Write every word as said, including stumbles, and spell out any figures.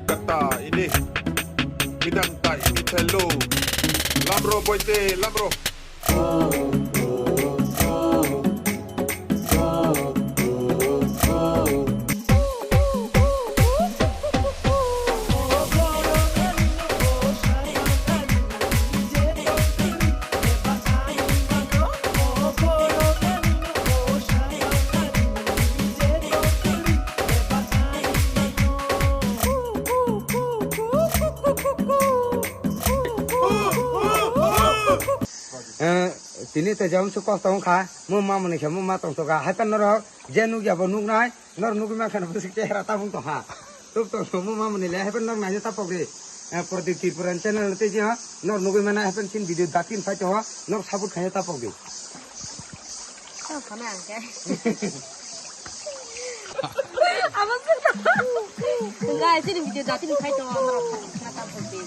Kata ini, bidang ta ini telo. Lamro boite, lamro. Eh, tini te jam su kosto wngkha, mo ma mwnwi khe mo ma tongthoka, hai phano norok je nukya bo nuknai, norok nugwi mankha no bwswk chehra tabung tongkha. Tuk tong tong mo ma mwnwi le, hai phano norok naina tapok di. Eh, Prodip Tripura channel tei je norok nugwi mana hai phano chini video datin phai tongo, norok support khaina tapok di. Tong khana ang khe. Abo se. Guys, ini video datin phai tongo, norok support khaina tapok di.